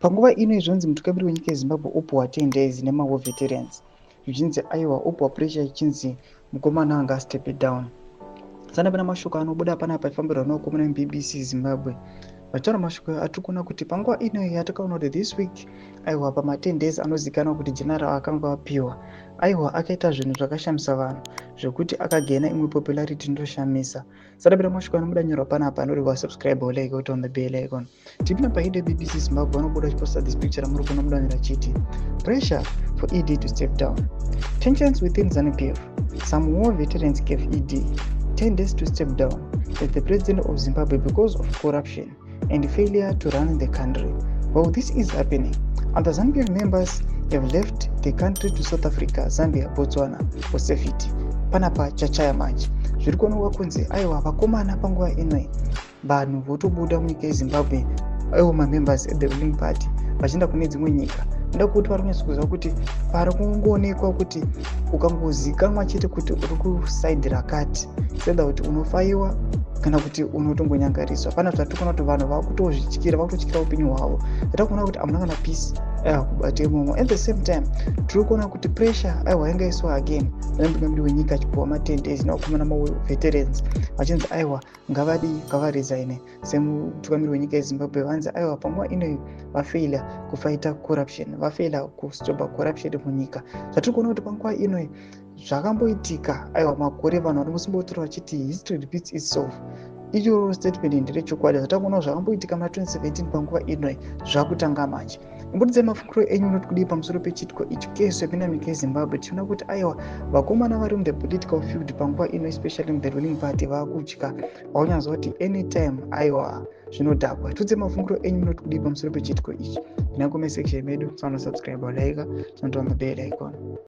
Panguva ino zvonzi mutungamiri wenyika yeZimbabwe opuhwa 10 days nemawar veterans, zvichinzi aiwa, opuhwa pressure, ichinzi mukomana anga step down. Sana pana mashoko anobuda panapa achifambirwa nevakomana veBBC Zimbabwe vachitaura mashoko atiri kuona kuti panguva ino yatakaona kuti this week, aiwa, pama10 days anozivikanwa kuti general akanga apiwa, aiwa, akaita zvinhu zvakashamisa vanhu, zvekuti akagaina imwe popularity indoshamisa. Sadapira mashoko anobuda nyorwa panapa, anoreva subscribe, like, on the bell icon. Tipinda paide BBC Zimbabwe, vanobuda vachiposta this picture ramuri kuona mudanyo rachiti "Pressure for ED to step down. Tensions within ZANU-PF. Some war veterans gave ED 10 days to step down as the president of Zimbabwe because of corruption and failure to run the country. While this is happening, other ZANU-PF members have left the country to South Africa, Zambia, Botswana for safety." Panapa chachaya manje, zviri kuonekwa kunzi aiwa, vakomana, panguva inoi vanhu votobuda munyika yeZimbabwe, aiwa, mamembers ethe ruling party vachienda kune dzimwe nyika. Nda kuti vari kunyatso kuziva kuti pari kungoonekwa kuti ukangozikanwa chete kuti uri kuside rakati, seda kuti unofaiwa kana kuti unotongonyangariswa. Pana zvatiri kuona kuti vanhu vakutozvityira, vakutotyira upenyu hwavo. Zata kuona kuti hamuna kana peace, aiwa, kubata imomo. At the same time, tiri kuona kuti pressure, aiwa, yanga iswa again nemutungamiri wenyika achipiwa ma10 days nevakomana maveterans, vachinzi aiwa, ngavadii, ngavaresign semutungamiri wenyika yeZimbabwe. Vanzi aiwa, panguva inoyi vafeila kufighta corruption, vafeila kustopa corruption munyika. Zvatiri kuona kuti panguva inoyi zvakamboitika, aiwa, makore vanhu vari kusimbotaura vachiti history repeats itself. Ichoro statement nderechokwadi. Zvatakuona zvakamboitika muna 2017, panguva inoyi zvakutanga manje. Imbotidzai mafungiro enyu, unoti kudii pamusoro pechiitiko ichi kesu yapinda munyika yeZimbabwe? Tichiona kuti aiwa, vakomana vari muthe political field panguva ino, especially muthe ruling party, vaakutya, vakunyanzwa kuti anytime, aiwa, zvinodhakwa. Tiudzai mafungiro enyu, munoti kudii pamusoro pechiitiko ichi? Ina comment section medu, sanosubscribe, like, turn on the bell icon.